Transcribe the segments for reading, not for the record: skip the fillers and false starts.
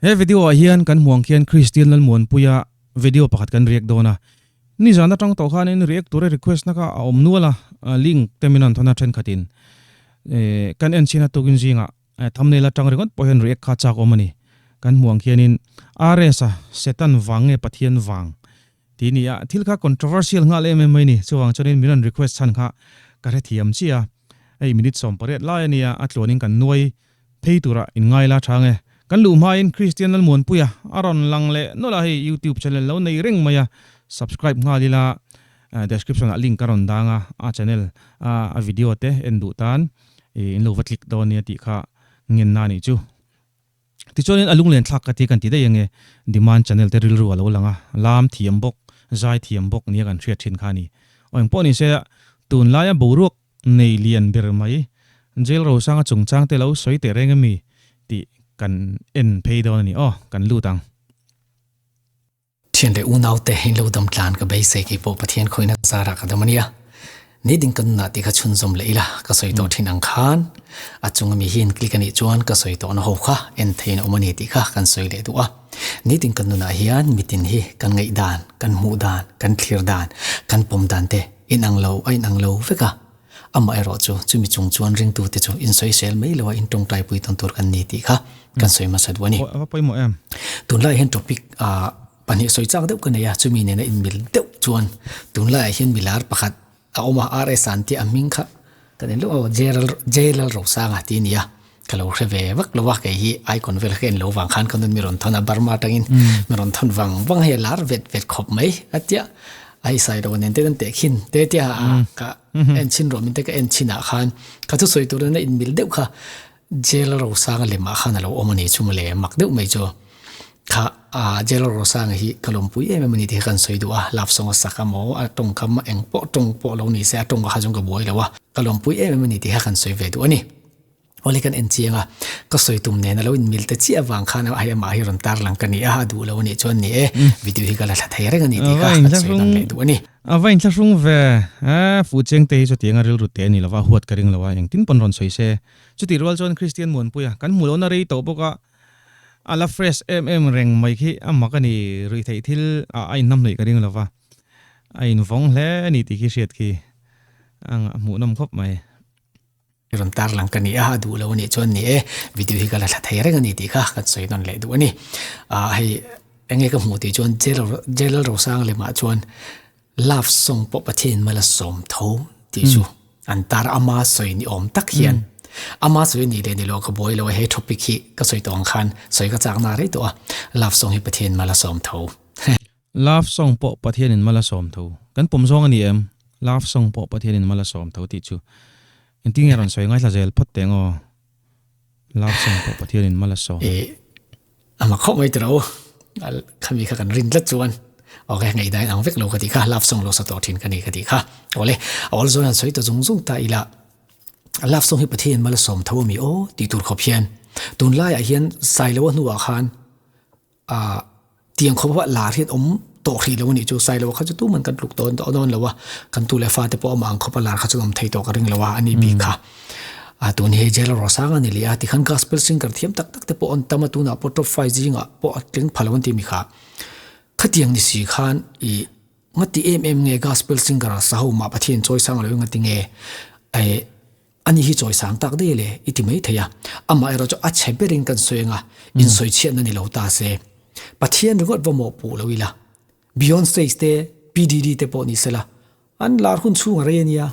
He video ah hian kan hmuh ang khian Christian Lalmuanpuia video pakhat kan react dawn a. Nizan atang tawh khanin react tura request na kha a awm nual a, link te min rawn thawn a thenkhatin kan en chhin a tukin zingah thumbnail atang ringawt pawh hian react kha chak awm a ni. Kan hmuh ang khianin RS a Satan vang nge Pathian vang tih ni a, thil kha controversial nghal em em mai ni. Chuvang chuanin min rawn request chhan kha ka hrethiam chiah a, hei minute 18 lai a nia, a tluanin kan nuai Phei tura in ngai la tha nge. Kan luh hmain Christian Lalmuanpuia a rawn lang leh nawlh a, hei YouTube channel lo nei reng mai a, subscribe nghal ila description ah link a rawn dang a, a channel a a video te en duh tan in lo va click dawn nia tih kha ngenna a nih chu. Tichuanin a lunglen thlak ka ti kan ti daih ange, demand channel te rilru a lo lang a, lam thiam bawk, zai thiam bawk nia kan hriat thin kha a ni. Aw engpawh ni se tunlaia boruak Nei lian ber mai. Jail Rosanga chungchang te lo sawi teh reng emi tih kan en phei dawn a ni aw, kan lut ang. Thian leh unau te in lo dam tlan ka beisei kei pawh Pathian khawihna zarah ka dam a nia. Ni ding ka nunah tih kha chhunzawm leh ila ka sawi tawh thin ang khan a chung ami hi in click a nih chuan ka sawi tawhna ho kha en theiin a awm a ni tih kha kan sawi leh duh a. Ni ding ka nunah hian mitin hi kan ngaihdan, kan hmuh dan, kan thlir dan, kan pawm dan te Inang lo a inang lo vek a, amaherawh chu chumi chung chuan ringtute chu insawisel mai lo a intawngtaipui tawn tur kan ni tih kha kan sawi hmasa duh a ni. Aw a pawimawh em? Tunlaiah hian topic pahnih sawi chak deuh ka nei a, chumi nena inmil deuh chuan tunlaiah hian milar pakhat a awm a, RS an tih a hming kha kan en lawk a, J Lalrosanga tih a ni a, ka lo hre ve vak lo a, kei hi icon vel kha en lo vang khan ka nun mi rawn thawn a, Burma atangin mi rawn thawn vang vang hei a lar vet vet khawp mai a tia ai sai lo nen te kan teh khin te tia ka en chhin rawh min te ka en chhin ah khan ka thu sawi tur in a in mil deuh kha jail rosanga lemah khan a lo awm a ni chu mawle mak deuh mai chu. Kha a Jelo Rosanga hi ka lawmpui em em a ni tih kha kan sawi duh a, love song a sak a maw, a tawngkam eng pawh tawng pawh lo ni se a tawng kha zawng ka buai lo a, ka lawmpui em em a ni tih kha kan sawi ve duh a ni. Awle kan en chiang a, ka sawi tum nen a lo inmil ta chiah avang khan hei amah hi rawn tar lang ka ni a, a duh lo a nih chuan ni e, video hi ka la thla thei reng a ni tih kha kan sawi dan leh duh a ni. A va inthlahrung ve, a fuhcheng te hi chutianga rilru te a ni lova, huat ka ring lo a, engtin pawn rawn sawi se. Chutih rual chuan Kristian Muanpuia kan hmuh lohna rei tawh bawk a, A la fresh em em reng mai khi a mak a ni, ruihtheih thil ah a inhnamhnaih ka ring lo va, a invawng hle a ni tih khi hriat khi a hmuhnawm khawp mai. Rawn tarlang ka ni a, a duh lo a nih chuan ni e, video hi ka la thla thei reng a ni tih kha kan sawi nawn leh duh a ni. Ah hei enge ka hmuh tih chuan Jalal Rosang lemah chuan love song pawh Pathian mal a sawm tho tih chu an tar ama sawi ni awm tak hian ama sawi ni leh ni lo ka buai lo a he topic hi ka sawi tawh ang khan sawi ka chak na rei tawh a love song hi Pathian mal a sawm tho. Love song pawh Pathian in mal a sawm tho. Kan pawm zawng a ni em? Love song pawh Pathian in mal a sawm tho tih chu engtin nge rawn sawi ngaithla zel phawt teh ang aw. Love song pawh Pathian in mal a sawm. Eh ama khawp mai tiro khami kha kan rin tlat chuan ok ngaih dan ang vek lo ka tih kha love song lo sa tawh thin ka ni ka tih kha awle awl zawn an sawi ta zung zung ta ila love song hi Pathian mal a sawm tho ami aw tih tur khawp hian tunlaiah hian sailo a hnuah khan a tiang khawp a lar hian awm tawh hrih lo a nih chu sailo kha chu tuman kan tluk dawn tawh dawn lo a kan tu leh fate pawh amah ang khawp a lar kha chu awm thei tawh ka ring lo a ani bik kha a tun hi jail rosang a ni leh a tikhan gospel singer thiam tak tak te pawh an tam a tunah pawh top five zingah pawh a tling pha lo an ti mi kha khatiang ni si khan ih ngati em em nge gospel singer a sa ho mah Pathian chawi sang lo ngati nge eh Ani hi chawi sang tak daih le i ti mai thei a, amah erawh chu a chhe berin kan sawi anga insawi chhiatna ni lo ta se. Pathian ringawt va mawhpuh lo ila, Beyonce te, PDD te pawh ni sela, an lar hun chhung a rei a nia,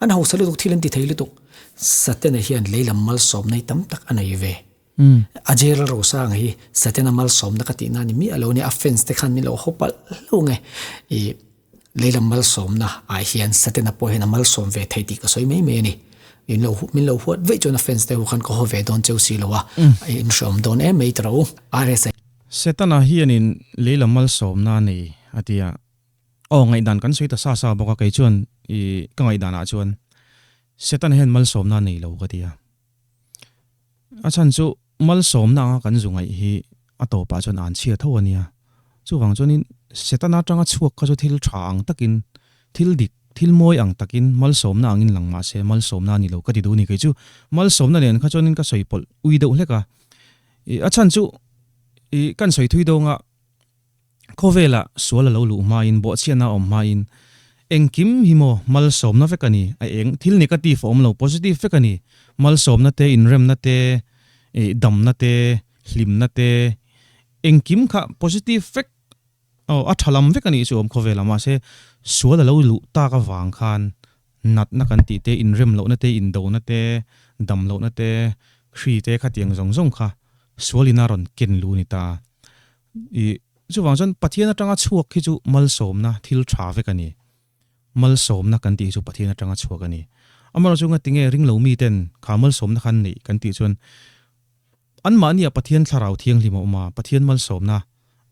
an hausa lutuk thil an ti thei lutuk. Satena hian lei lam malsawmna hi tam tak a nei ve. A jail rosang hi Satena malsawmna ka tihna a ni miah lo a nia, a fans te khan min lo haw palh hlauh nge. Ih. Leilam malsawmna ah hian Satena pawh hian a malsawm ve thei tih ka sawi mai mai a ni. In lo min lo huat veih chuan a fans te ho khan ka haw ve dawn cheu si lo a, in hreawm dawn em mai tiro. RSA. Setana hianin leilam malsawmna a nei a ti a, aw ngaihdan kan sawi ta sa sa bawk a, kei chuan i ka ngaihdan ah chuan Setana hian malsawmna a nei lo ka ti a. A chhan chu malsawmna anga kan zu ngaih hi a tawpah chuan an chhia tho a nia. Chuvang chuanin Setana atanga chhuak kha chu thil tha ang takin, thil dik, thil mawi ang takin malsawmna angin lang mah se malsawmna a ni lo ka ti duh a ni. Kei chu malsawmna nen kha chuanin ka sawi pawlh ui deuh hlek a. A chhan chu. I kan sawi thui dawnga khawvela sual a lo luh hmain bawhchhiatna a awm hmain engkim hi maw malsawmna vek a ni. A eng thil negative a awm lo, positive vek a ni. Malsawmna te, inremna te, i damna te, hlimna te, engkim kha positive vek aw a tha lam vek a nih chu awm khawvela mahse sual a lo luh tak avang khan natna kan tih te, inrem lohna te, indona te, dam lohna te, hri te khatiang zawng zawng kha sualin a rawn ken lu ni ta. I chuvang chuan Pathian atanga chhuak khi chu malsawmna thil tha vek a ni. Malsawmna kan tih hi chu Pathian atanga chhuak a ni. Amaherawhchu ngatinge ringlo miten kha malsawmna khan neih kan tih chuan Anmahniah Pathian thlarau thianghlim a awm a, Pathian malsawmna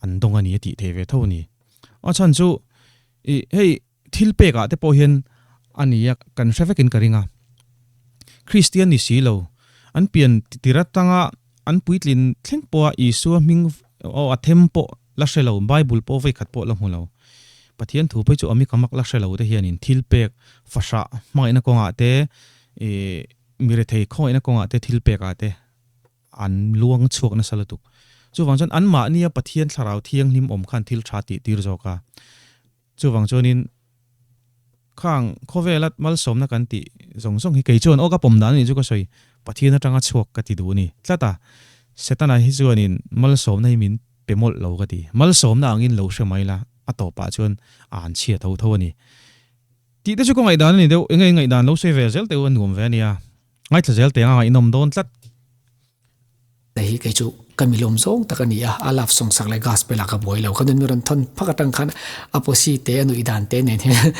an dawng a ni a tih thei ve tho a ni. A chhan chu i hei thil pekah te pawh hian a ni a, kan hre vekin ka ring a. Kristian ni si lo, an pian tir atanga an puitlin thleng pawha Isua hming aw a them pawh la hre lo, Bible pawh vawikhat pawh la hmu lo. Pathian thu phei chu ami ka mak la hre lo te hianin thil pek fahrah hmangaihna kawngah te i Mi rethei khawngaihna kawngah te thil pekah te an luang chhuak nasa lutuk. Chuvang chuan anmahnia Pathian thlarau thianghlim awm khan thil tha tih tir zawk a. Chuvang chuanin khang khawvela malsawmna kan tih zawng zawng hi kei chuan aw ka pawm dan a nih chu ka sawi Pathian atanga chhuak ka ti duh a ni tlat a. Setana hi chuanin malsawmna hi min pe mawlh lo ka ti. Malsawmna angin lo hre mai la a tawpah chuan a han chhia tho tho a ni. Tih te chu ka ngaihdan a ni deuh, enge ngaihdan lo sawi ve zel teh u a nuam ve a nia. Ngaithla zel teh anga ngaihnawm dawn tlat. Hei hi kei chu ka milawm zawng tak a ni a, a love song sak leh gospel ah ka buai lo. Ka nun mi rawn thawn phak atang khan a posi te a nuih dan te nen hian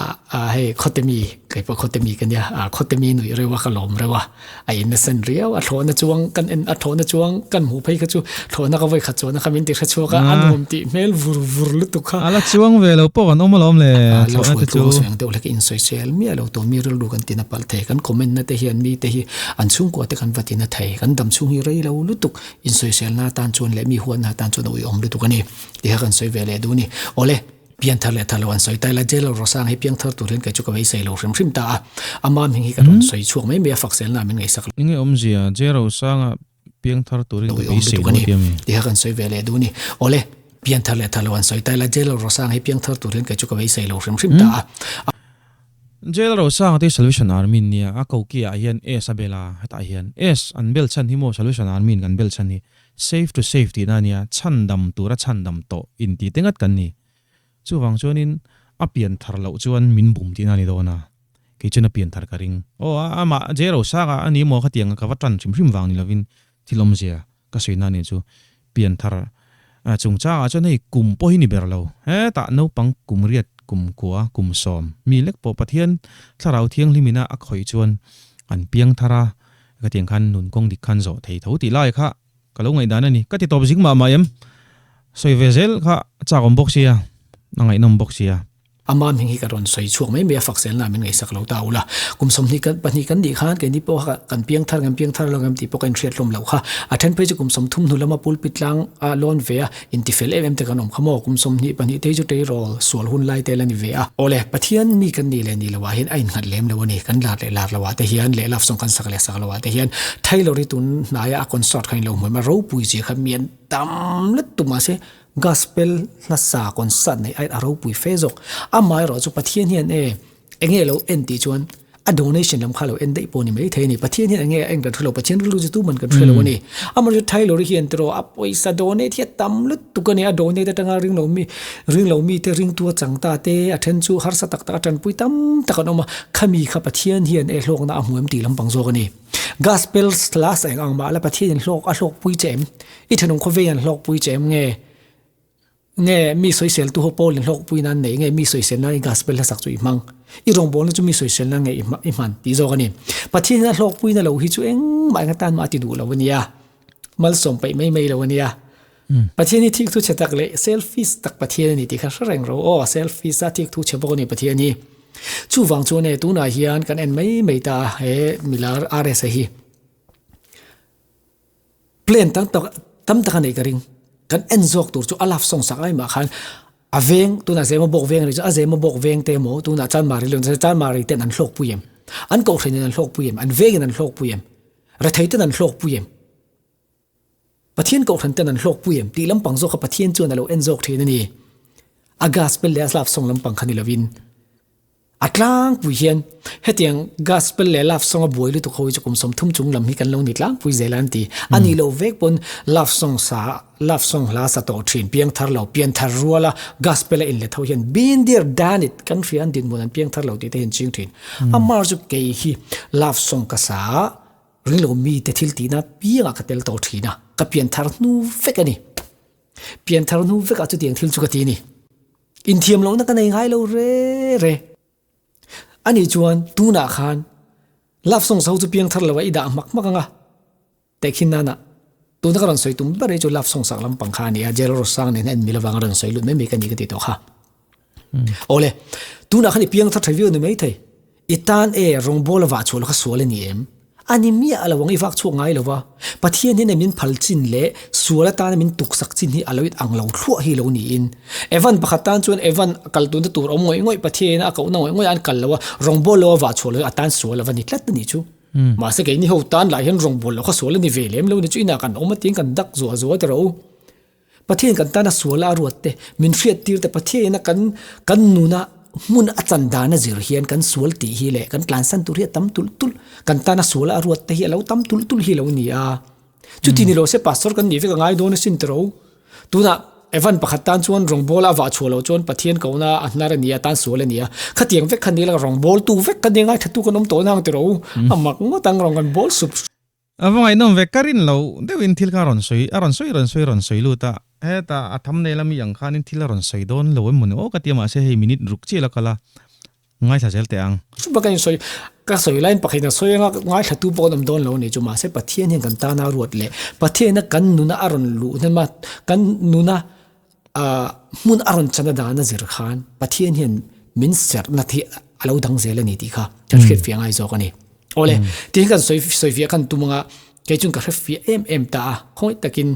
a a hei khawte mi kei pawh khawte mi ka nia a khawte mi nuih reuh a ka lawm reuh a, a in nasa riau a thlawhna chuang kan en a thlawhna chuang kan hmuh phei kha chu thlawhna ka vawi khat chuan kha min ti hre chhuak a a nuam tih hmel vur vur lutuk kha. A la chuang ve lo pawh kan awm alawm le thlawhna te chu. Sawi ang deuh hlek in sawi sel miah lo tur mi rilru kan tina palh thei kan comment na te hian mi te hi an chhungkua te kan va tina thei kan dam chhung hi rei lo lutuk in sawi sel na atan chuan leh mi huat na atan chuan a uiawm lutuk a ni tih kha kan sawi ve leh duh a ni. Awle. Piangthar leh thar lo an sawi ta ila Jail Rosang hi piangthar tur hian kei chu ka beisei lo hrim hrim ta a, ama hming hi ka rawn sawi chhuak mai mai a fakselna min ngaihsak lo. Enge awmzia Jail Rosanga piangthar turin ka beisei lo tia mi? Tiha kan sawi ve leh duh ni. Awle, piangthar leh thar lo an sawi ta ila Jail Rosanga hi piangthar tur hian kei chu ka beisei lo hrim hrim ta a. Jail Rosanga te Salvation Army nia a koki ah hian S a bel a, hetah hian S an bel chhan hi maw Salvation Army in kan bel chhan hi Safe to safe tihna a nia, chhandam tura chhandam tawh inti te ngat kan ni. Chuvang chuanin a pian thar loh chuan min bum tihna a ni dawn a, kei chuan a pian thar ka ring. Aw, amah J Rosanga a ni maw khatiang ka va tan hrim hrim vang ni lovin thil awmzia ka sawi na a nih chu. Pian thar chungchangah chuan hei kum pawh hi ni ber lo. Hetah naupang kum riat, kum kua, kum sawm mi lek pawh Pathian thlarau thianghlimina a khawih chuan an piang thar a, Khatiang khan nun kawng dik khan zawh thei tho tih lai kha ka lo ngaihdan a ni. Ka ti tawp zing mah mah em? Sawi ve zel kha chak awm bawk sia, a ngaihnawm bawk sia. Ama hming hi ka rawn sawi chhuak mai mai a, fakselna min ngaihsak lo ta ula. Kum 20 kan pahnih kan nih khan keini pawh kha kan piang thar kan piang thar lo ngem tih pawh ka inhriat hlawm loh kha. A then phei chu kum 30 hnu lama pulpit tlang a lawn ve a, Intifel em em te kan awm kha maw? Kum 22 te hi chu tleirawl sual hun lai te la ni ve a. Awle, Pathian mi kan nih leh nih loh ah hian a innghat lem lo a ni. Kan lar leh lar loh ah te hian leh love song kan sak leh sak loh ah te hian Taylor hi tun hnaia a concert kha in lo hmu em a, ropui zia kha mi an tam let tu mahse gospel hlasa concert nei aiin a ropui fe zawk. Amaherawh chu Pathian hian e Enge lo en tih chuan a donation lam kha lo en daih pawh ni mai thei a ni. Pathian hian enge a en kan hre lo, Pathian rilru chu tuman kan hre lo a ni. Amaherawhchu Thailawri hian tiraw a pawisa donate hi a tam lutuk a ni. A donate atanga ring lo mi, ring lo mite ringtu a chang ta te, a then chu harsa tak tak a tanpui tam tak an awm a. Khami kha Pathian hian e hlawkna a hmu em tih lampang zawk a ni. Gospel class eng ang mah la Pathian in hlawk a hlawkpui che em? I thenawm khawvei an hlawkpui che em nge? Nge mi sawisel tu ho pawl in hlawkpui nan nei nge mi sawisel nan i gospel hlasak chu i hmang? I rawngbawlna chu mi sawisel nan nge i hman tih zawk a ni. Pathian hian a hlawkpuina lo hi chu engmah eng atan mah a ti duh lo a nia. Malsawm paih mai mai lo a nia. Pathian hi thikthu chhe tak leh selfish tak Pathian a ni tih kha hre reng rawh aw. Selfish a thikthu chhe bawk a ni Pathian hi. Chuvang chuan e tunah hian kan en mai mai ta a he milar RSA hi. Plan tam tak tam tak a neih ka ring. Kan en zawk tur chu a love song sak ai mah khan a veng tunah Zema bawk veng a nih chu a Zema bawk veng te emaw tunah Chanmari leh Chanmari ten an hlawkpui em? An kohhran in an hlawkpui em? An veng in an hlawkpui em? Rethei ten an hlawkpui em? Pathian kohhran ten an hlawkpui em tih lampang zawk kha Pathian chuan a lo en zawk thin a ni. A gospel leh a love song lampang kha ni lovin a tlangpui hian hetiang gospel leh love song a buai lutuk ho hi chu kum 30 chung lam hi kan lo ni tlangpui zel a an ti. A nih loh vek pawn love song sa love song hla sa tawh thin piangthar lo pianthar ruala gospel a inlet ho hian been there done it kan hria an dinhmun an piangthar lo tih te hi an ching thin. Amar chu kei hi love song ka sa a. Ringlo mite thil tihna piangah ka tel tawh thin a, ka pianthar hnu vek a ni. Pianthar hnu vekah chutiang thil chu ka ti a ni. Inthiam lohna ka nei ngai lo re re. Ani chuan tunah khan love song ho chu piangthar lo a i dah hmak hmak ang a, tehkhin nana tuna ka rawn sawi tum ber hi chu love song sak lampang kha a ni a, Jerry Rosang nen en mi lovang a rawn sawi lut mai mai ka ni ka ti tawh kha. Awle, tunah khan i piangthar tha viau ni mai thei. I tan e, rawngbawla vah chhuah lo kha sual a ni em? A ni miah lo ang, i vak chhuak ngai lo va. Pathian hian min phal chin leh sual atana min tuksak chin hi a lo in ang lo thluah hi lo niin. Evan pakhat tan chuan Evan a kal tunna tur awm ngawih ngawih Pathian a kohna ngawih ngawih a an kal lo a, rawngbawla lo a vah chhuah lo a tan sual a va ni tlat a nih chu. Mahse keini ho tan lah hian rawngbawla lo kha sual a ni ve lem lo ni chu inah kan awm a tiin kan dak zuah zuah ta rawh u. Pathian kan tana suala a ruat te, min hriattir te, Pathian ina kan kan nuna hmun a chan dan a zir hian kan sual tih hi leh kan tlansan tur hi a tam tulh tulh, kan tana suala a ruat te hi a lo tam tulh tulh hi lo ni a. Chuti ni lo se pastor kan nih vek a ngai dawn asin tiro. Tunah Evan pakhat tan chuan rawngbawla a vah chhuah loh chuan Pathian kohna a hnar a ni a, tan sual a ni a. Khatiang vek kha ni la rawngbawltu vek kan nia ngaithatu kan awm tawh nang tiro. A mak ngawt ang rawn kan bawl sup. A va ngaihnawm ve, ka rin lo deuhin thil kha a rawn sawi, a rawn sawi rawn sawi rawn sawi lut a, heta a thumbnail ami ang khanin thil a rawn sawi dawn lo em mawni aw ka ti a mahse hei minute ruk chiah la kal a, ngaithla zel teh ang. Chupa ka insawi, ka sawi laiin pakhatin a sawi anga ngaithlatu pawh an awm dawn lo a ni chu mahse Pathian hian kan tana ruat leh Pathianina kan nuna a rawn luh hnem a, kan nuna ah hmun a rawn chana dan a zir khan Pathian hian min serhna hi a lo dang zel a ni tih kha kan hriat fiah ngai zawk a ni. Awle, tih hi kan sawi sawi fiah khan tum anga kei chuan ka hre fiah em em ta a, khawngaih takin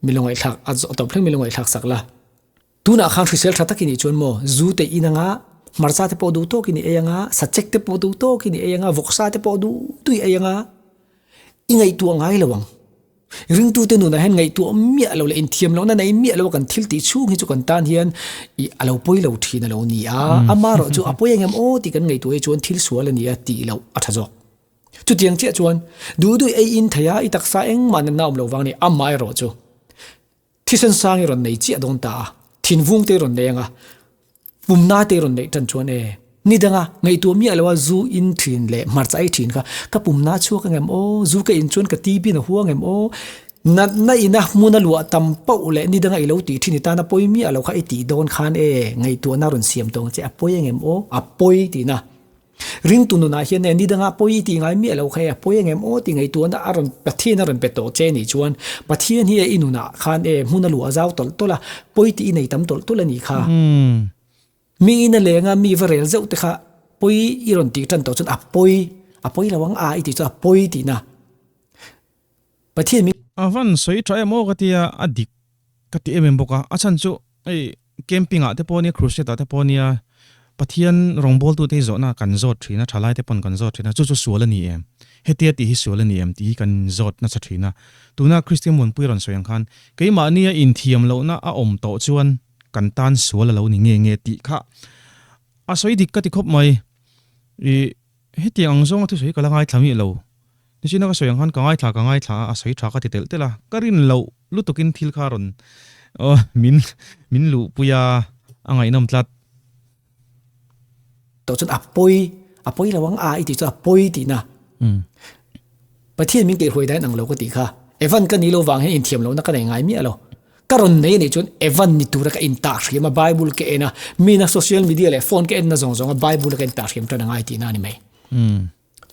mi lo ngaihthlak a zawh tawp thleng mi lo ngaihthlak sak la. Tunah khan hrisel tha takin nih chuan maw zu te in anga hmarcha te pawh duh tawkin i ei anga, sachek te pawh duh tawkin i ei anga, vawksa te pawh duh duh i ei anga i ngaihtuah ngai lo ang. Ringtute nunah hian ngaihtuah miah lo leh inthiam lohna nei miah lo a kan thil tih chhung hi chu kan tan hian ih a lo pawi lo thin a lo ni a, amaherawh chu a pawi engem aw tih kan ngaihtuah hi chuan thil sual a ni a tih loh a tha zawk. Chutiang chiah chuan duh duh ei in thei a, i taksa engmah natna awm lo vang a ni, amaherawh chu thisen sang i rawn nei chiah dawn ta a, thinvung te i rawn nei ang a, Pumna te rawn neih tan chuan e, ni danga ngaihtuah miah loa zu in thin leh hmarcha ei thin kha ka pumna chhuak angem aw, zu ka in chuan ka TB na hua angem aw, natna ina hmuna luah tam pauh leh ni danga i lo tih thin i tana pawi miah lo kha i tih dawn khan e, ngaihtuahna rawn siam tawng che a pawi angem aw, a pawi tihna. Ringtu nunah hian e, ni danga pawi i tih ngai miah lo kha e, a pawi angem aw tih ngaihtuahna a rawn Pathian a rawn pe tawh che nih chuan Pathian hi e i nunah khan e hmun a luah zau tawlh tawlh a, pawi tih i nei tam tawlh tawlh a nih kha. Mi ina lenga mi va rel zeuh te kha pawi i rawn tih tan tawh chuan a pawi, a pawi lo ang a i tih chuan a pawi tihna. Pathian min. A van sawi tha em aw ka tia, a dik ka ti em em bawk a, a chhan chu hei camping ah te pawh nia crusade ah te pawh nia Pathian rawngbawltute hi zawhna kan zawt thin a, thalaite pawn kan zawt thin a, chu chu sual a ni em? Hetia tih hi sual a ni em? tih hi kan zawt nasa thin a. Tuna Kristian Muanpui rawn sawi ang khan keimahnia inthiam lohna a awm tawh chuan kan tan sual a lo ni nge nge tih kha a sawi dik ka ti khawp mai. Ih hetiang ang zawnga thusawi hi ka la ngaithla miah lo. Nichina ka sawi ang khan ka ngaithla ka ngaithla a, a sawi tha ka ti telh telh a, ka rin loh lutukin thil kha rawn aw min min luhpui a, a ngaihnawm tlat. Tawh chuan a pawi, a pawi lo ang a i tih chuan a pawi tihna. Pathian min keihruai dan ang lo ka tih kha. Evan ka ni lo vang hian inthiam lohna ka nei ngai miah lo. Ka rawn nei anih chuan Evan ni tura ka intah hriam a, Bible ka en a, mina social media leh phone ka en na zawng zawng a Bible a ka intah hriam tan a ngai tihna a ni mai.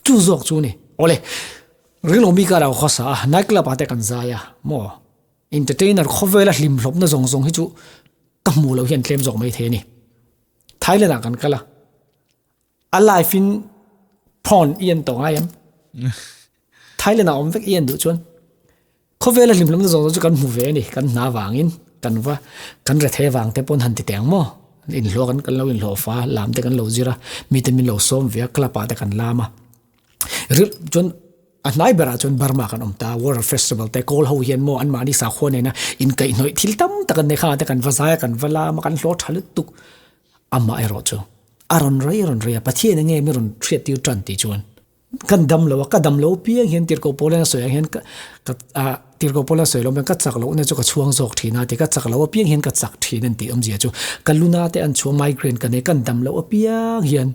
Chu zawk chu ni. Awle, ringlo mi kar ah ka khawsa a, night club ah te kan zai a, maw? Entertainer khawvela hlim hlawpna zawng zawng hi chu ka hmuh loh hian tlem zawk mai thei a ni. Thailand ah kan kal a, a live in phone i en tawh ngai em? Thailand ah awm vek i en duh chuan khawvela hlim hlawpna zawng zawng chu kan hmu ve a ni, kan hna vangin kan va kan rethei vang te pawn han ti teng maw? Inhlawh kan kan lo inhlawh fa lam te kan lo zir a, mite min lo sawm ve a, club ah te kan lam a. Ril chuan. A hnai berah chuan Burma kan awm ta, World Festival te kawl ho hian maw anmahni sakhua nena inkaihhnawih thil tam tak an nei kha te kan va zai a, kan va lam a, kan hlawh tha lutuk. Amah erawh chu a rawn rei a rawn rei a, Pathian enge mi rawn hriattir tan tih chuan kan dam lo a, ka dam lo piang hian Tirhkoh Paulian a sawi ang hian ka ka ah Tirhkoh Paulian a sawi lo ka chak lohna chu ka chhuang zawk thin a ti, ka chak lo apiang hian ka chak thin an tih awmzia chu ka luna te an chhuang migraine ka nei, kan dam loh apiang hian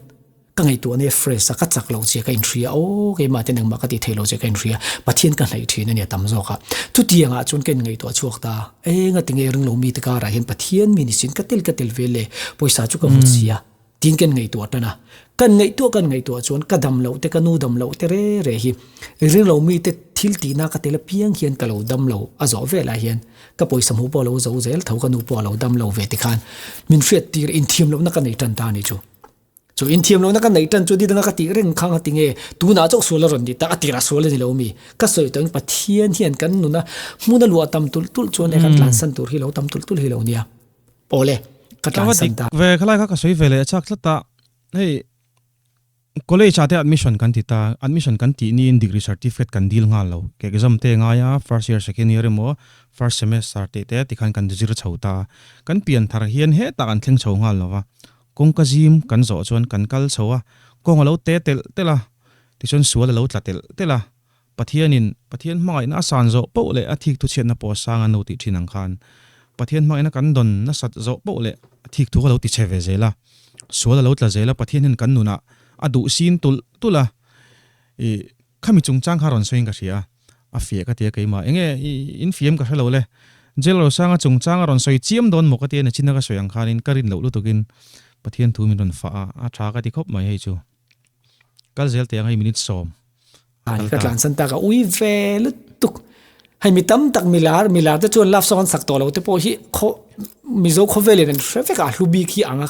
Ka ngaihtuah nia fresh a, ka chak loh che ka inhria aw, keimah ten engmah ka tih theih loh che ka inhria, Pathian ka hnaih thin a nia tam zawk a. Chutiangah chuan ka inngaihtuah chhuak ta, eng a tinge ringlo mite karah hian Pathian mi ni sin ka tel ka tel ve le, pawisa chu ka hmu si a, tiin ka inngaihtuah tan a. Kan ngaihtuah kan ngaihtuah chuan ka dam loh te ka nu dam loh te re re hi ringlo mite thil tihna ka tel apiang hian ka lo dam lo a zawh velah hian ka pawisa hmuh pawh a lo zo zel tho ka nu pawh a lo dam lo ve tikhan min hriattir inthiam lohna ka nei tan ta a nih chu. Chu inthiam lohna ka neih tan chu didanga ka tih reng khang a ti nge, tunah chauh sual a rawn ni ta, a tirah sual a ni lo mi? Ka sawi tawh in Pathian hian kan nuna hmun a luah tam tulh tulh chuan e kan tlansan tur hi lo tam tulh tulh hi lo nia. Awle, ka tlansan ta. Ve khalai kha ka sawi ve leh a chak tlat a, hei college ah te admission kan ti ta, admission kan tih niin degree certificate kan dil nghal lo, ke exam te ngai a, first year second year emaw first semester tih te tikhan kan zir chho ta, kan pian thar hian hetah kan thleng chho nghal lo va, Kawngka zim kan zawh chuan kan kal chho a, kawng a lo te telh telh a, tichuan sual a lo tla telh telh a. Pathianin Pathian hmangaihna a san zawh poh leh a thik thuchhiatna pawh a sang a no tih thin ang khan Pathian hmangaihna kan dawn nasat zawh poh leh a thik thu a lo ti chhe ve zel a, sual a lo tla zel a, Pathian hian kan nunah a duh sin tulh tulh a. I khami chungchang kha rawn sawiin ka hria a, a fiah ka ti a keimah enge i in fiam ka hrelo le, Jail Rosanga chungchang a rawn sawi chiam dawn maw ka ti a nachina ka sawi ang khanin ka rin loh lutukin Pathian thu min rawn fah a, a tha ka ti khawp mai hei chu. Kal zel teh ang hei minute sawm a kal ta. Ka tlansan tak a ui ve lutuk. Hei mi tam tak milar milar te chuan love song an sak tawh lo te pawh hi khaw Mizo khawvelin an hre vek a, hlu bik hi ang a.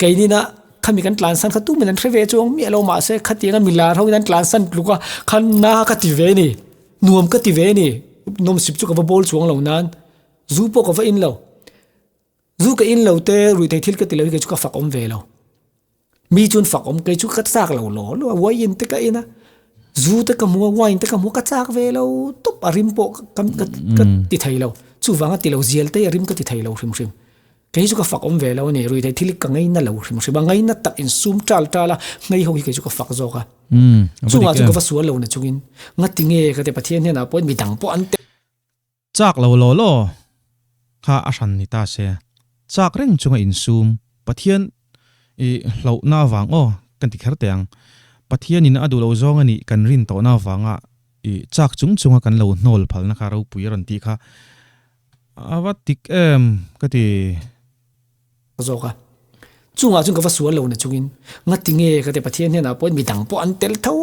Keinina Khami kan tlansan kha tumin an hre ve chuang miah lo mahse khatianga milar ho in an tlansan tluk a khan na ka ti ve ni nuam ka ti ve ni nawmsip chu ka va bawl chuang lo nan zu pawh ka va in lo zu ka in lo te ruih theih thil ka ti lo hi kei chu ka fak awm ve lo mi chuan fak awm kei chu ka chak lo law law a wine te ka in a zu te ka hmu a wine te ka hmu a ka chak ve lo tawp a rim pawh ka ka ti thei lo chuvanga ti lo zial te a rim ka ti thei lo hrim hrim. Kei chu ka fak awm ve lo a ni, ruihtheih thil ka ngaina lo hrim hrim a, ngaina tak insum tal tal a, ngei ho hi kei chu ka fak zawk a. Chungah chu ka va sual lo na chungin, ngati nge ka ti Pathian hnenah pawhin midang pawh an tel. Chak lo law law kha a hran ni ta se, chak reng chunga insum Pathian i hlauhna avang aw kan ti kher teh ang, Pathianin a duh lo zawng a nih kan rin tawhna avanga i chak chung chunga kan lo hnawl phalna kha ropui a rawn tih kha A va tik em ka ti. Zawk a. Chungah chuan ka va sual lo na chungin ngati nge ka ti Pathian hnenah pawhin midang pawh an tel tho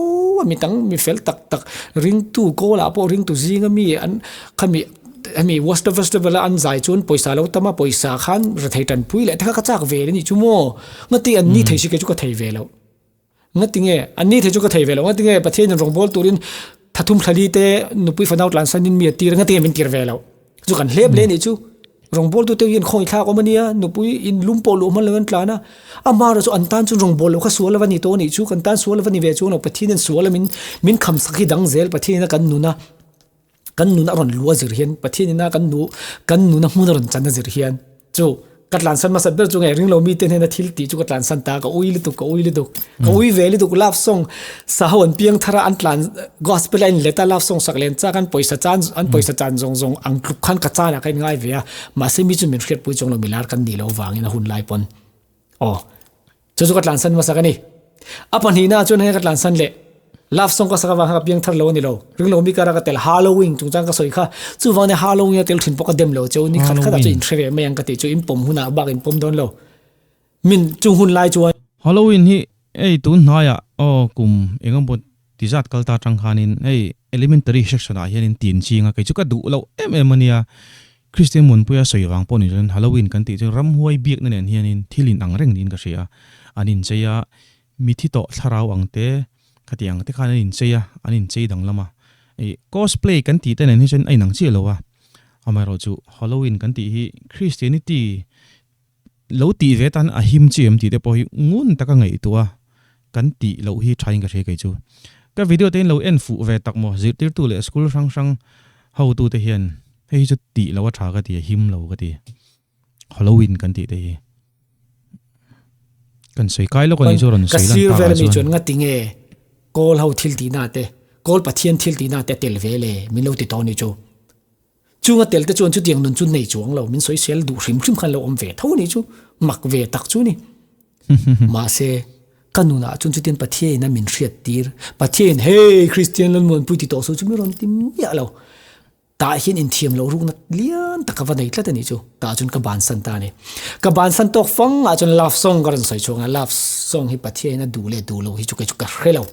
a, midang mi fel tak tak ringtu kawlah pawh ringtu zinga mi an khami hemi Worcester Festival a an zai chuan pawisa lo tam a, pawisa khan rethei tanpui leh te kha ka chak ve a nih chu maw? Ngati an ni thei si kei chu ka thei ve loh. Ngati nge? An ni thei chu ka thei ve lo. Ngati nge Pathianin rawngbâwl turin thathum thlali te nupui fanau tlansanin mi a tir a, ngati nge min tir ve lo? Chu kan hlep leh nih chu. Rawngbâwltu te hian khawngaih thlak awm a nia, nupui in lum pawh luh hman lo an tlan a. Amaherawh chu an tan chuan rawngbâwl lo kha sual a va ni tawh a nih chu. Kan tan sual a va ni ve chuang lo. Pathianin sual a min min khamsak hi dang zel. Pathianina kan nuna kan nun a rawn lu a zir hian Pathianina kan nu kan nuna hmun a rawn chan a zir hian chu ka tlansan hmasa ber chu nge ringlo mite hnena thil tih chu ka tlansan ta ka ui lutuk ka ui lutuk ka ui ve lutuk love song sa ho an piang thar a an tlan gospel a in let a love song sak len chak an pawisa chan an pawisa chan zawng zawng ang tluk khan ka chan ah ka in ngai ve a mahse mi chu min hriatpui chuang lo milar kan nih loh vangin a hun lai pawn aw Chu chu ka tlansan hmasak a ni. A pahnihna chuan hei ka tlansan leh. Love song ka sak avang khan ka piang thar lo a ni lo. Ringlo mi kara ka tel Halloween chungchang ka sawi kha. Chuvang nia Halloween a tel thin pawh ka dem lo cheu ni khat khatah chu inhre ve mai ang ka tih chu in pawm hunah bak in pawm dawn lo. Min chung hun lai chuan. Halloween hi hei tun hnaiah aw kum eng emaw ti zat kal ta atang khanin hei elementary section ah hianin tin ching a kei chu ka duh loh em em a nia. Kristian Muanpuia sawi vang pawh ni chuan Halloween kan tih chu ramhuai biakna nen hianin thil in ang reng niin ka hria a. An inchei a, mithi tawh thlarau ang te, khati ang te khan an inchei a, an inchei danglam a. Ih, cosplay kan tih te nen hi chuan a inang chiah lo a. Amaherawhchu Halloween kan tih hi Christianity lo tih ve tan a him chi em tih te pawh hi ngun taka ngaihtuah a kan tih loh hi thain ka hria kei chu. Ka video te in lo en fuh ve tak maw zirtirtu leh school hrang hrang hotu te hian hei hi chu tih lo a tha ka ti a him lo ka ti. Halloween kan tih te hi kan sawi kai lawk a nih chu rawn Ka sawi lan sir tak vel ah ami chuan. chuan nga tinge kawl ho thil tihna te kawl Pathian thil tihna te a tel ve le min lo ti tawh a nih chu. Chung a tel te chuan chutiang nun chu nei chuang lo min sawi sel duh hrim hrim khan lo awm ve tho a nih chu mak ve tak chu a ni. Mahse ka nunah chuan chutiang Pathian in a min hriat tir Pathian in hey Kristian Lalmuanpui ti tawh suh chu min rawn ti miah lo. Tah hian inthiam loh rukna lian tak ka va nei tlat a nih chu. Tah chuan ka bansan ta a ni. Ka bansan tawk fang ah chuan love song ka rawn sawi chhuak a, love song hi Pathian a duh leh duh lo hi chu kei chu ka hre lo.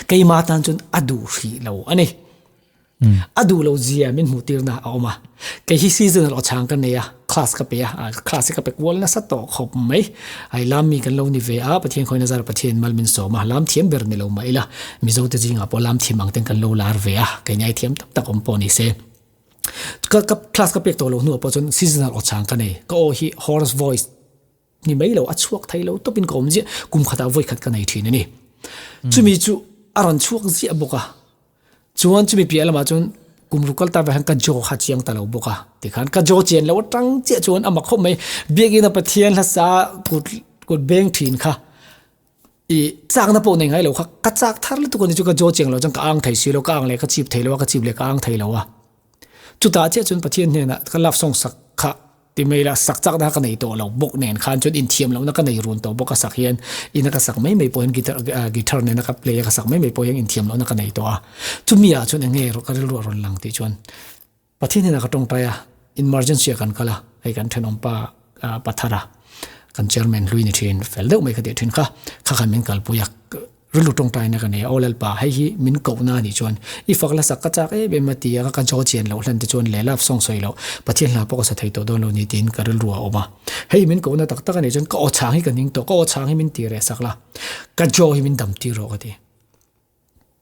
Keimah tan chuan a duh hrih lo a ni. A duh lo zia min hmuh tirna a awm a. Kei hi seasonal aw chang ka nei a, class ka pe a, class hi ka pe kual nasa tawh khawp mai. Ai lam mi kan lo ni ve a, Pathian khawina zara Pathian mal min sawm a, lam thiam ber ni lo mah ila, Mizo te zingah pawh lam thiam ang ten kan lo lar ve a, kei ngai thiam tak tak awm pawh ni se. Ka ka class ka pek tawh lo hnuah pawh chuan seasonal aw chang ka nei, ka aw hi hoarse voice ni mai lo, a chhuak thei lo tawpin ka awm ziah, kum khatah vawi khat ka nei thin a ni. Chumi chu a rawn chhuak ziah bawk a, chuan chumi piah lamah chuan kum ruk kal ta vek hian ka jaw kha chiang ta lo bawk a, tikhan ka jaw chian loh atang chiah chuan a mak khawp mai, biakina Pathian hlasa kut kut beng thin kha I chakna pawh nei ngai lo kha ka chak thar lutuk a ni chu ka jaw chiang lo chuan ka ang thei si lo ka ang leh ka chip thei lo a ka chip leh ka ang thei lo a chutah chiah chuan Pathian hnenah ka love song sak kha ti mai la sak chakna kha ka nei tawh lo bawk nen khan chuan inthiam lohna ka nei run tawh bawk a sak hian ina ka sak mai mai pawh hian guitar guitar nena ka play a ka sak mai mai pawh hian inthiam lohna ka nei tawh a chumi ah chuan eng nge ka rilru a rawn lang tih chuan Pathian hnenah ka tawngtai a, emergency ah kan kal a, hei kan thenawmpa Pathara kan chairman hlui ni thin fel deuh mai ka tih thin kha, kha khan min kalpui a, rilru tawngtaina ka nei a, aw Lalpa hei hi min kohna a nih chuan i fak la sak ka chak em em a ti a, ka jaw chian loh hlan te chuan leh love song sawi loh Pathian hla pawh ka sa thei tawh dawn lo ni tiin ka rilru a awm a, hei min kohna tak tak a nih chuan ka aw chhang hi ka ning tawh, ka aw chhang hi min ti reh sak la, ka jaw hi min dam tir rawh ka ti.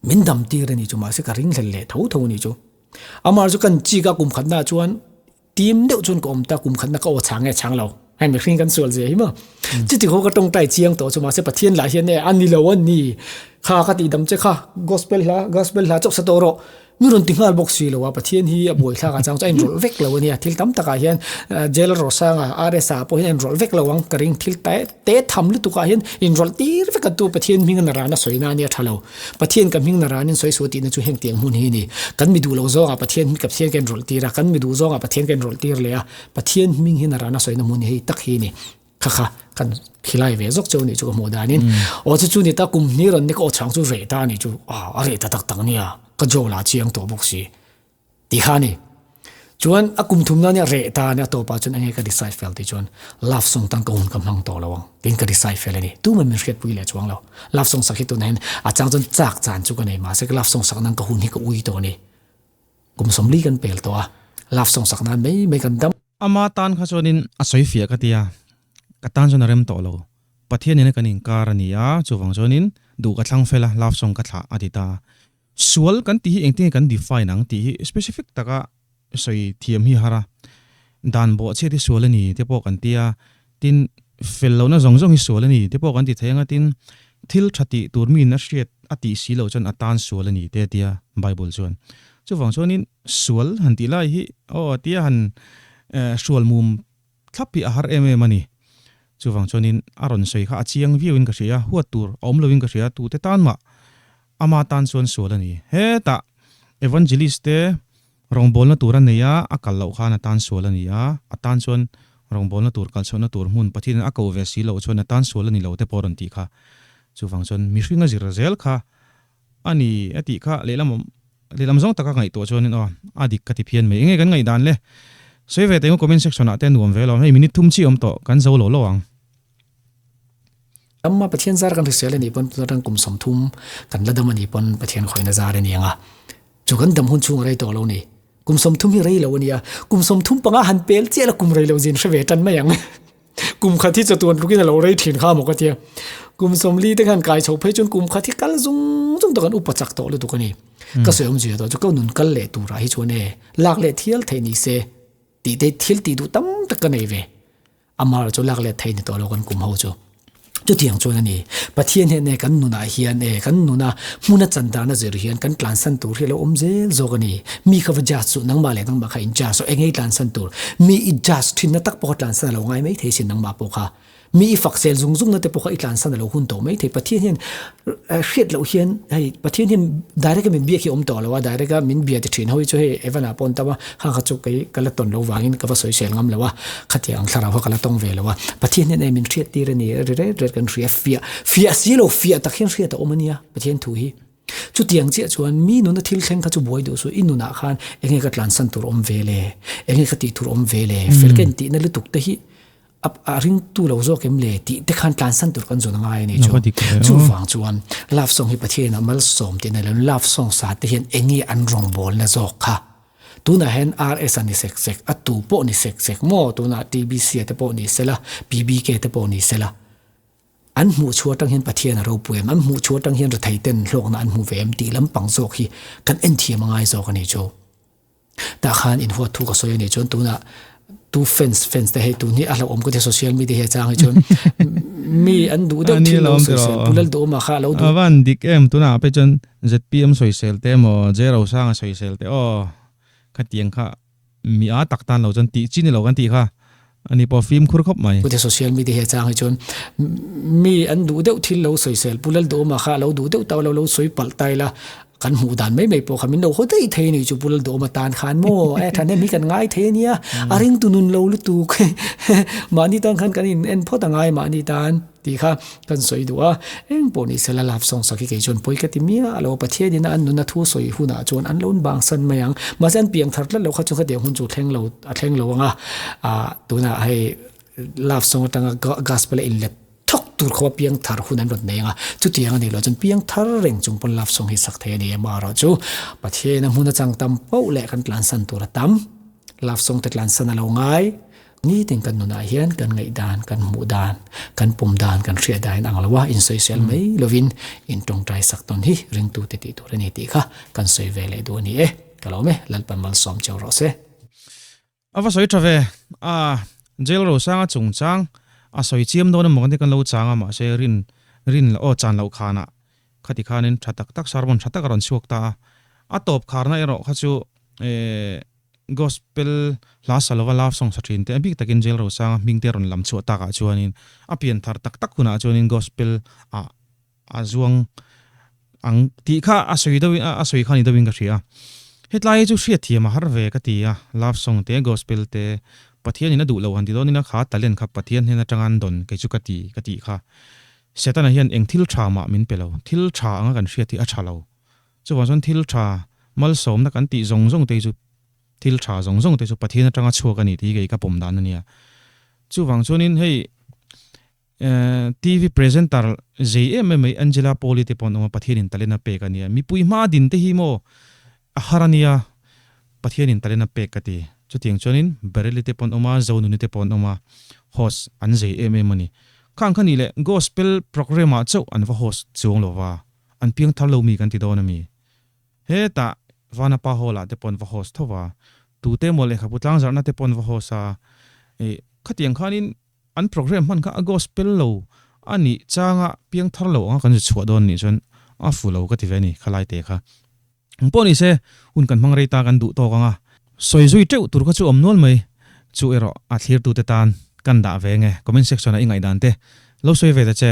Min dam tir a nih chu mahse ka ringhlel leh tho tho a nih chu. Amah chu kan chik a kum khatna chuan tim deuh chuan ka awm ta kum khatna ka aw chhang nge chhang lo. Hei mihring kan sual zia hi maw. Chuti khaw ka tawngtai chiang tawh chu mahse Pathian lah hian e a ni lo a ni. Kha ka tih dam che kha gospel hla gospel hla chauh sa tawh rawh. Mi rawn ti nghal bawk si lo a, Pathian hi a buaithlak ah chang chu a inrawlh vek lo a nia, thil tam takah hian Jail Rosanga, RSA pawh hian a inrawlh vek lo ang ka ring, thil te te tham lutuk ah hian inrawlh tir vek a tu Pathian hming a naran a sawi na ania tha lo, Pathian ka hming naran in sawi suh tihna chu heng tiang hmun hi a ni, kan mi duh lo zawngah Pathian hming ka Pathian ka inrawlh tir a, kan mi duh zawngah Pathian ka inrawlh tir leh a, Pathian hming hi naran a sawina hmun hi hei tak hi a ni. Kha kha kan khilai ve zawk cheu nih chu ka hmuh danin aw chu chu ni ta kum hnih rawn ni ka aw chhang chu reh ta nih chu a a reh ta tak tak nia ka jaw lah chiang tawh bawk si ti kha ni chuan a kum thum na nia reh ta nia tawpah chuan enge ka decide fel tih chuan love song tan ka hun ka hmang tawh lo ang tiin ka decide fel a ni tu man min hriat pui leh chuang lo love song sak hi tunah hian a chang chuan chak chan chu ka nei mahse ka love song sak nan ka hun hi ka ui tawh a ni kum sawmli kan pel tawh a love song sak nan mai mai kan dam. Ama tan kha chuanin a sawi fiah ka ti a, ka tan chuan a rem tawh lo. Pathian nena kan inkar a ni a, chuvang chuanin duh ka thlang fel a, love song ka thlah a ti ta a. Sual kan tih hi engtin nge kan define ang tih hi specific taka sawi thiam hi a har a. Dan bawhchhiat hi sual a ni te pawh kan ti a, tin fel lohna zawng zawng hi sual a ni te pawh kan ti thei ang a, tin thil tha tih tur miin a hriat a tih si loh chuan a tan sual a ni te a ti a Bible chuan. Chuvang chuanin Sual han tih lai hi aw tia han hrual mum thlap hi a har em em a ni. Chuvang chuanin a rawn sawi kha a chiang viauin ka hria, huat tur a awm loin ka hria, tute tan mah ama tan chuan sual a ni. Hetah Evangelist te rawngbawlna tur a nei a, a kal loh khan a tan sual a ni a, a tan chuan rawngbawlna tur kalchhuahna tur hmun Pathianin a ko ve si loh chuan a tan sual a ni lo te pawh a rawn tih kha. Chuvang chuan mihring a zir zel kha A ni, a tih kha lehlam lehlam zawng taka ngaihtuah chuanin aw, a dik ka ti phian mai. Enge kan ngaihdan le? Sawi ve teng comment section ah te nuam ve lo. Hei minute thum chi awm tawh, kan zo lo lo ang. Ramma Pathian zar kan hrisel a nih pawn tuna tang kum 30 kan la dam a nih pawn Pathian khawina zar a ni ang a. Chu kan dam hun chhung a rei tawh lo ni. Kum 30 hi rei lo a nia. Kum 35 han pel chiah la kum rei lo zin hre ve tan mai ang. Kum khat hi chatuan tlukin a lo rei thin kha maw ka tia. Kum 40 te khan kai chho phei chuan kum khat hi kal zung zung tak an upa chak tawh lutuk a ni. Ka sawi awm zia tawh chu ka nun kal leh turah hi chuan e lak leh thial theih ni se tih te thil tih duh tam tak ka nei ve. Amah erawh chu lak leh theih ni tawh lo kan kum ho chu. Chutiang chuan a ni, Pathian hian e kan nunah hian e kan nuna hmuna chan dana zir hian kan tlansan tur hi a lo awm zel zawk a ni. Mi kha va judge suh, nangmah leh nangmah kha in judge rawh, engei tlansan tur? Mi i judge thinna tak pawh kha tlansan a lo ngai mai thei sin nangmah pawh kha. Mi i fak sel zung zungna te pawh kha i tlansan a lo hun tawh mai thei. Pathian hian hriat loh hian hei Pathian hian direct a min biak hi a awm tawh lo a, direct a min bia ti thin ho hi chu hei Evan ah pawh an tam a, kha kha chu kei ka la tawn lo vangin ka va sawi sel ngam lo a, khatiang ang thlarau kha ka la tawng ve lo a. Pathian hian ei min hriat tir a ni, ri ret ret kan hria, fiah fiah si lo fiah tak hian hriat a awm a nia Pathian thu hi. Chutiang chiah chuan mi nuna thil thleng kha chu buai duh suh, i nunah khan enge ka tlansan tur awm ve le, enge ka tih tur awm ve le, fel ka intihna lutuk te hi a ringtu lo zawk em le tih te khan tlansan tur kan zawn a ngai a ni chu. Chuvang chuan love song hi Pathian ah malsawm tih a nei lo, love song sa te hian enge an rawngbawlna zawk kha. Tunah hian RS a ni sek sek, a tu pawh ni sek sek maw, tunah TBC a te pawh ni sela, PBK te pawh ni sela, an hmuh chhuah atang hian Pathian a ropui em, an hmuh chhuah atang hian rethei ten hlawkna an hmu ve em tih lampang zawk hi kan enthiam a ngai zawk a ni chu. Tah khan inhuat thu ka sawi a nih chuan tunah tu fans fans te hei tun hi a hlauhawm ka ti social media hi a chang hi chuan mi an duh deuh thil lo sawisel pu lal duhawma kha a lo duh. A van dik em tunah pawh chuan ZPM sawisel te emaw J Rosanga sawisel te aw khatiang kha mi a tak tan lo chuan tih chi ni lo kan tih kha ani pawh fimkhur khawp mai. Pu te social media hi a chang hi chuan mi an duh deuh thil lo sawisel pu lal duhawma kha a lo duh deuh tau lo lo sawi palh ta ila Kan hmuh dan mai mai pawh kha min lo haw daih thei a nih chu Pu Lalduhawma tan khan maw e thahnem hi kan ngai thei a nia a ringtu nun lo lutuk mahni tan khan kan in en phawt a ngai mahni tan tih kha kan sawi duh a eng pawh ni sela love song sak hi kei chuan pawi ka ti miah lo Pathian in a an nuna thu sawi hunah chuan an lo bang san mai ang mahse an piang thar tlat lo kha chu khatiang hun chu thleng lo a thleng lo ang a ah tunah hei love song atanga gospel a inlet Thawk tur khaw a piang thar hun an rawn nei ang a, chutiang a nih loh chuan piang thar reng chung pawn love song hi sak thei a ni em erawh chu Pathian a hmun a chang tam poh leh kan tlansan tur a tam. Love song te tlansan a lo ngai. Nitin kan nunah hian kan ngaih dan, kan hmuh dan, kan pum dan, kan hriat dan in ang lo a, insawisel mai lovin in tawngtai sak tawn hi ringtute tih tur a ni tih kha kan sawi ve leh duh a ni e. Ka lawm e, Lalpan malsawm cheu rawh se. A va sawi tha ve a, jail rosanga chungchang a sawi chiam dawn emaw kan ti kan lo chang a mahse rin rin loh aw chan loh khanah khati khanin tha tak tak sermon tha tak a rawn chhuak ta a, a tawp kharna erawh kha chu eh gospel hla sa lova love song sa thin te a bik takin jail rosanga hming te a rawn lam chhuah takah chuanin a pian thar tak tak hunah chuanin gospel ah A zuang ang tih kha a sawi deuh a sawi kha ni deuhin ka hria. Hetlai hi chu hriatthiam a har ve ka ti a, love song te, gospel te, Pathianin a duh lo han ti dawn ila kha talent kha Pathian hnen atanga an dawn kei chu ka ti ka tih kha. Setana hian eng thil tha mah min pe lo, thil tha anga kan hriat hi a tha lo. Chuvang chuan thil tha malsawmna kan tih zawng zawng te hi chu thil tha zawng zawng te chu Pathian atanga chhuak a ni tih hi kei ka pawm dan a nia. Chuvang chuanin hei TV presenter zei em em mai Angela Pauli te pawh an awm a, Pathianin talent a pek a nia. Mipui hma din te hi maw a har a nia, Pathianin talent a pek ka ti. Chutiang chuanin Baryli te pawh an awm a, Zonuni te pawh an awm a, host an zei em em a ni. Khang kha nih leh Gospel programme ah chauh an va host chuang lo va, an piang thar lo mi kan ti dawn a mi. Hetah Vanapa Hall ah te pawh an va host tho va, tute emaw lehkhabu tlangzarhna te pawh an va host a, khatiang khanin An program hman kha a gospel lo a nih changa piang thar lo anga kan zu chhuah dawn nih chuan a fu lo ka ti ve a ni khalai te kha. Eng pawh ni se hun kan hmang rei ta kan duh tawk anga sawi zui teuh tur kha chu awm nual mai chu erawh a thlirtute tan kan dah ve nge comment section ah i ngaihdan te lo sawi ve ta che.